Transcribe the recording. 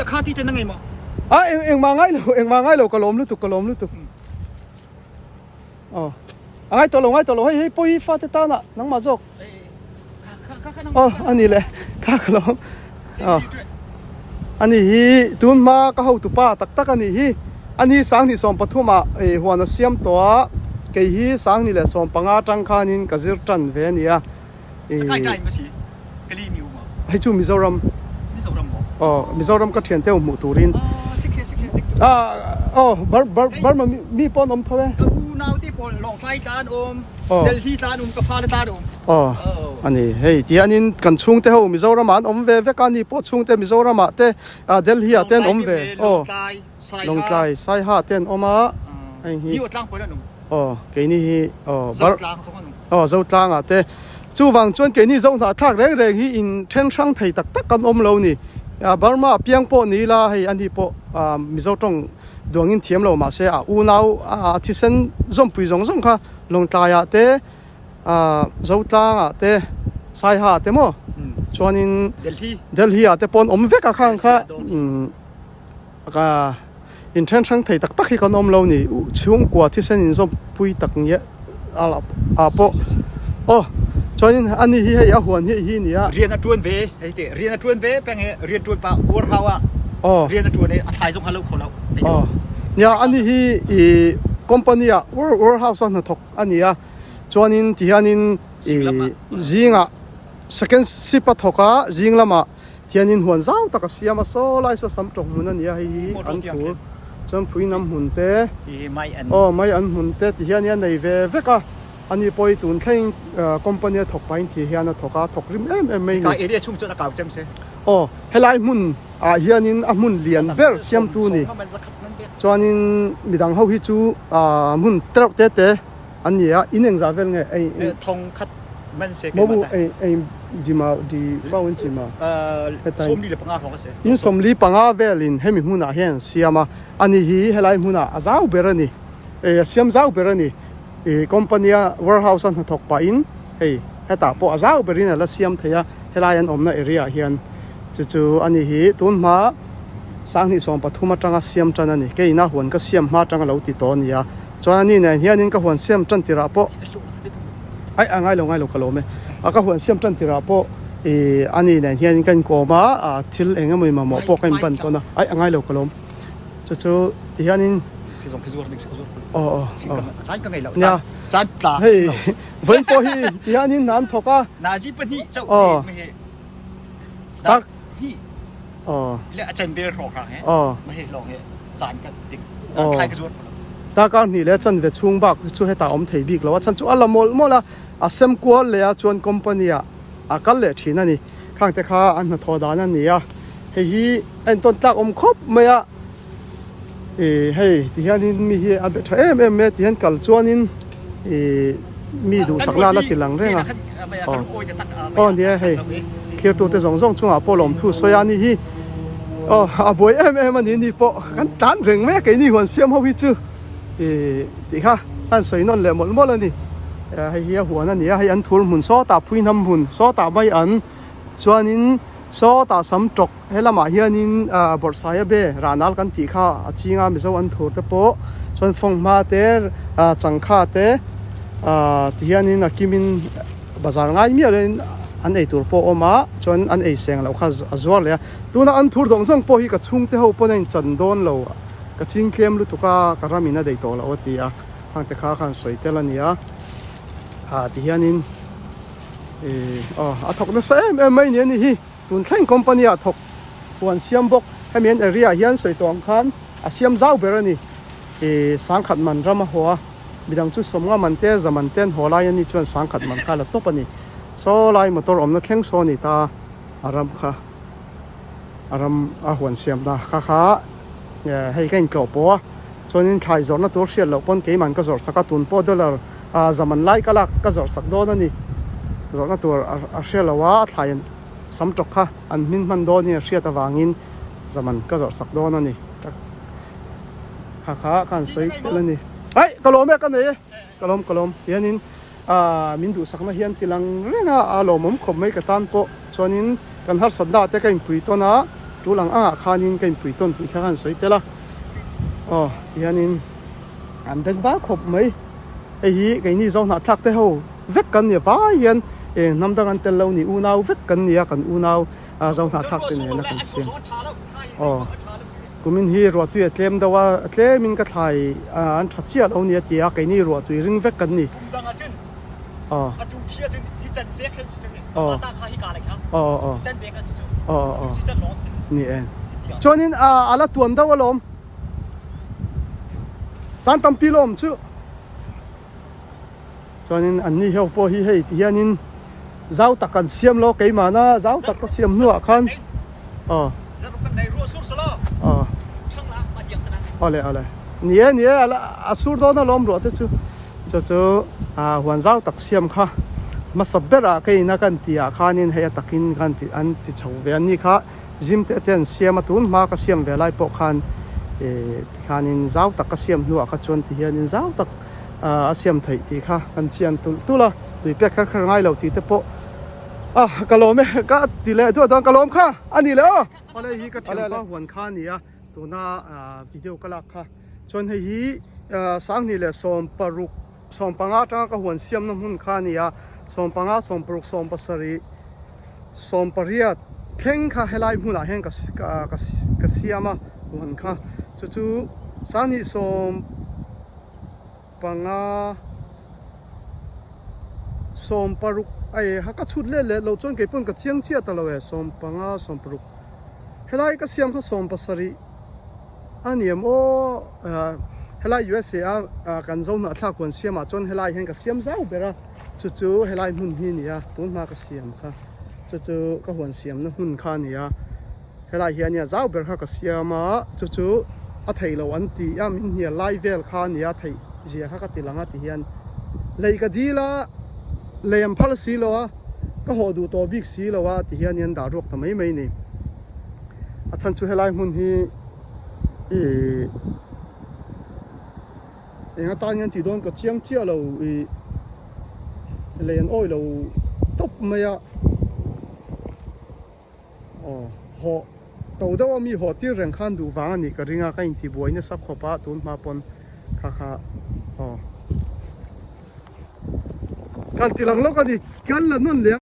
kha ti te na ngei maw? A eng engmah ngai lo engmah ngai lo ka lawm lutuk ka lawm lutuk. Aw a ngai tawh lo ngai tawh lo hei hei pawi hi fate tan ah nangmah zawk. Aw a ni le kha ka lawm. Aw a ni hi tun hma ka hotu pa tak tak a ni hi a ni 2013 ah huan a siam tawh a kei hi 2015 atang khanin ka zir tan ve a ni a. Sakai ṭai maw si? Kali mi um Hei chu Mizoram. Mizoram maw? Aw, Mizoram ka ṭhian te hmuh turin. Aw, sikhe sikhe dik tuk. Ah, aw, Bar Bar Burma mi pawh an awm tho e. Ka unau te pawl Lawngtlai tla an awm, Delhi tla an awm, ka fa le tla an awm. Aw, a ni. Hei tihianin kan chhungte ho Mizoramah an awm ve vek a, ni pawh chhungte Mizoramah te, Delhi ah te an awm ve. Aw, Lawngtlai, Saiha. Lawngtlai, Saiha te an awm a. Hei hi. Niawtlang pawh an awm. Aw, keini hi aw Bar. Zotlang zawng an awm. Aw, Zotlangah te. Chuvang chuan keini Zo hnahthlak reng reng hi in then hrang thei tak tak kan awm lo ni. Burma piang pawh ni ila hei ani pawh Mizo tawng duangin thiam lo mahse a unau a thisen zawmpui zawng zawng kha Lawngtlaiah te, Zotlangah te, Saiha te maw chuanin Delhi ah te pawh an awm vek a khang kha. Ka inthen hrang thei tak tak hi kan awm lo ni, chhungkua thisen inzawmpui tak nge ah pawh aw chuanin ani hi hei a huan hi hi nia. Rian a tuan ve hei te rian a tuan ve peng he rian tuan pah uar hau ah rian a tuan i a thlai zong ha lo kho lo hei te. Nia ani hi i company ah warehouse a hnathawk ani a chuanin tihianin i zingah second shift a thawk a zing lamah Thianin huan zau tak a siam a, saw lai saw sam tawk hmun a ni a, hei hi an phur chuan phui nam hmun te, aw mai an hmun te ti hian a nei ve vek a, ani pawh hi tun thleng company a thawk pahin thi hian a thawk a, a thawk rim em em mai a ni. Aw helai hmun ah hianin a hmun lian ber siamtu ni, chuanin midang ho hi chu hmun tereuh te te. An ni a, in engzah vel nge ei ei. Thong khat man se keimah ta. Ei ei di ma di bau in chi ma. 45 hrawng a si. In 45 vel in hemi hmunah hian an siam a, ani hi helai hmunah a zau ber a ni. Ei a siam zau ber a ni. I company a warehouse a hnathawk pah in hei hetah pawh a zau ber in a la siam thei a, helai an awmna area ah hian chu chu ani hi tun hma 2013 atanga siam tan a ni. Kei ina huan ka siam hma atanga lo ti tawh a ni a. Chuan ani nen hianin ka huan siam tan tirah pawh ai a ngailo ngailo ka lawm e a ka huan siam tan tirah pawh ih ani nen hianin ka inkawm a ah thil eng emaw mamawh pawh ka inban tawn a ai a ngailo ka lawm chu chu ti hianin aw aw aw nia hei vawiin pawh hi ti hianin hna an thawk a aw tak aw aw aw darkar hnih leh a chanve chhung bak chu hetah a awm thei bik lo a chhan chu a la mawlh mawlh a a sem kual leh a chuan company ah a kal leh thin a ni khang te kha an hnathawh dan a ni a hei hi a intawn tlak awm khawp mai a ih hei ti hianin mi hi a be tha em em mai a ti hian kal chuanin ih mi duhsakna a la ti lang reng a aw aw nia hei thlir tute zawng zawng chungah pawh lawmthu sawi a ni hi aw a buai em em a ni ni pawh kan tlan reng mai a keini huan siam ho hi chu ih tih kha an sawi nawn leh mawlh mawlh a ni hei hi a huan a ni a hei an thur hmun sawtah phui hnam hmun sawtah mai an chuanin sawtah sam tawk he lamah hianin ah bawrhsaia be rahnal kan tih kha a chinga mizo an thur te pawh chuan fanghma te ah changkha te ah ti hianin a kimin bazar ngai miah loin an ei tur pawh a awm a chuan an ei seng loh kha a zuar leh a tuna an thur zawng zawng pawh hi ka chhungte ho pawn a inchan dawn lo ka ching tlem lutuk a ka ramin a daih tawh loh a ti a hang te kha khan sawi tel a ni a ah ti hianin ih aw a thawk nasa em em mai ni a ni hi. Tun thleng company ah thawk huan siam bawk. Hemi an area ah hian sawi tawh ang khan a siam zau ber a ni. Ih sangkhat man ram a haw a, midang chu sawmnga man te za man te an haw lai a ni chuan sangkhat man kha la tawp a ni. Saw lai motor awmna thleng saw a ni ta a ram kha a ram a huan siam ta kha kha hei ka intlawh pawh a chuanin thlai zawrhna tur hriat loh pawn keiman ka zawrh sak a tun pawh dollar ah za man lai ka lak ka zawrh sak dawn a ni. Zawrhna tur a hria lo a, a thlai an sam tawk kha an hmin hman dawn hi a hriat avangin zaman ka zawrh sak dawn a ni. Kha kha ka han sawi tel a ni. Aih ka lawm e ka nei e ka lawm ka lawm tihianin ah min duhsakna hian ti lang reng a, a lawmawm khawp mai ka tan pawh chuanin kan harsatna ah te ka inpui tawn a. Tul ang angah khanin ka inpui tawn tih kha ka han sawi tel a. Aw tihianin an beng var khawp mai. Hei hi keini zo hnahthlak te ho vek kan ni a, vai hian eng hnam dang an tel lo ni, unau vek kan ni a, kan unau zo hnahthlak te nena kan siam. Aw kumin hi ruahtui a tlem deuh a, tlemin ka thlai an tha chiah lo ni a ti a, keini ruahtui ring vek kan ni. Aw. Aw. Aw aw. Aw aw. Ni e. Chuanin a la tuan deuh alawm. Chan tampi lawm chu. Chuanin an ni ho pawh hi hei ti hianin zau tak an siam lo keimahna zau tak ka siam hnuah khan aw aw awle awle ni e ni e a sur dawn alawm ruah te chu chu chu huan zau tak siam kha hmasa berah ka ina kan tihah khanin hei a takin kan ti an ti chho ve an ni kha. Zim te te an siam a, tun hma ka siam ve lai pawh khan ih tikhanin zau tak ka siam hnuah kha chuan ti hianin zau tak a siam theih tih kha kan chian tulh tulh a, tui pek kher kher ngai lo tih te pawh a ka lawm e ka ti leh duah dawn ka lawm kha a ni leh aw. Awle hi ka thianpa huan kha a ni a, tuna video ka lak kha chuan hei hi 2016 15 atanga ka huan siamna hmun kha a ni a, 15 16 17 18 thleng kha helai hmunah hian ka ka ka siam a huan kha chu chu 2015 16 a e ha ka chhut let let lo chuan kei pawn ka chiang chiah ta lo e 15 16 helai ka siam kha 17 a ni em aw helai USA a kan zo hnahthlak huan siamah chuan helai hian ka siam zau ber a. Chu chu helai hmun hi a ni a, tun hma ka siam kha chu chu ka huan siamna hmun kha a ni a, helai hian nia zau ber kha ka siam a, chu chu a theih loh an ti a, min hnial lai vel kha a ni a, theih zia kha ka ti lang a ti hian lei ka dil a, lei an phal si lo a, ka haw duh tawh bik si lo a ti hian an dah ruak ta mai mai a ni. A chhan chu helai hmun hi ihh. Eng atan hian tih dawn ka chiang chiah lo ih lei an awi lo tawp mai a aw hawh to deuh a mi hawh tir reng khan duh vang a nih ka ring a ka inti buai nasa khawp a tun hma pawn kha kha aw kan ti lang lawk a ni kan la nawn leh a.